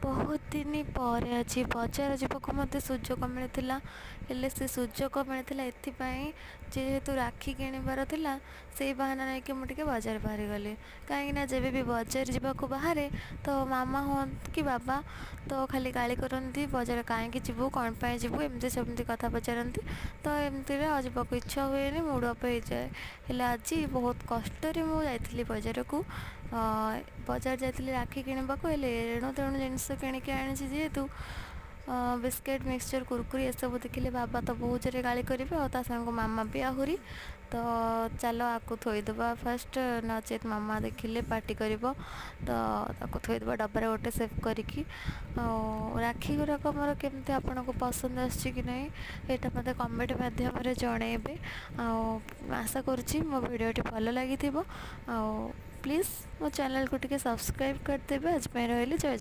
ବହୁତ ଦିନ ପରେ ଆଜି ବଜାର ଯିବାକୁ ମୋତେ ସୁଯୋଗ ମିଳିଥିଲା। ହେଲେ ସେ ସୁଯୋଗ ମିଳିଥିଲା ଏଥିପାଇଁ, ଯେହେତୁ ରାକ୍ଷୀ କିଣିବାର ଥିଲା, ସେଇ ବାହାନା ନେଇକି ମୁଁ ଟିକେ ବଜାର ବାହାରିଗଲି। କାହିଁକିନା ଯେବେ ବି ବଜାର ଯିବାକୁ ବାହାରେ ତ ମାମା ହୁଅନ୍ତୁ କି ବାବା, ତ ଖାଲି ଗାଳି କରନ୍ତି, ବଜାର କାହିଁକି ଯିବୁ, କ'ଣ ପାଇଁ ଯିବୁ, ଏମିତି ସେମିତି କଥା ପଚାରନ୍ତି। ତ ଏମିତିରେ ଆଉ ଯିବାକୁ ଇଚ୍ଛା ହୁଏନି, ମୁଡ଼ ଅଫ୍ ହେଇଯାଏ। ହେଲେ ଆଜି ବହୁତ କଷ୍ଟରେ ମୁଁ ଯାଇଥିଲି ବଜାରକୁ। ବଜାର ଯାଇଥିଲି ରାକ୍ଷୀ କିଣିବାକୁ, ହେଲେ ଏଣୁ ତେଣୁ ଜିନିଷ କିଣିକି ଆଣିଛି। ଯେହେତୁ ବିସ୍କେଟ୍, ମିକ୍ସଚର୍, କୁରକୁରି ଏସବୁ ଦେଖିଲେ ବାବା ତ ବହୁତ ଜୋରେ ଗାଳି କରିବେ, ଆଉ ତା ସାଙ୍ଗକୁ ମାମା ବି ଆହୁରି। ତ ଚାଲ, ଆକୁ ଥୋଇଦେବା ଫାଷ୍ଟ, ନଚେତ୍ ମାମା ଦେଖିଲେ ପାଟି କରିବ। ତ ତାକୁ ଥୋଇଦେବା ଡବାରେ ଗୋଟେ ସେଭ୍ କରିକି। ଆଉ ରାକ୍ଷୀ ଗୁଡ଼ାକ ମୋର କେମିତି, ଆପଣଙ୍କୁ ପସନ୍ଦ ଆସୁଛି କି ନାହିଁ, ଏଇଟା ମୋତେ କମେଣ୍ଟ ମାଧ୍ୟମରେ ଜଣେଇବେ। ଆଉ ଆଶା କରୁଛି ମୋ ଭିଡ଼ିଓଟି ଭଲ ଲାଗିଥିବ, ଆଉ ପ୍ଲିଜ୍ ମୋ ଚ୍ୟାନେଲକୁ ଟିକେ ସବସ୍କ୍ରାଇବ୍ କରିଦେବେ। ଆଜି ପାଇଁ ରହିଲି, ଜୟ।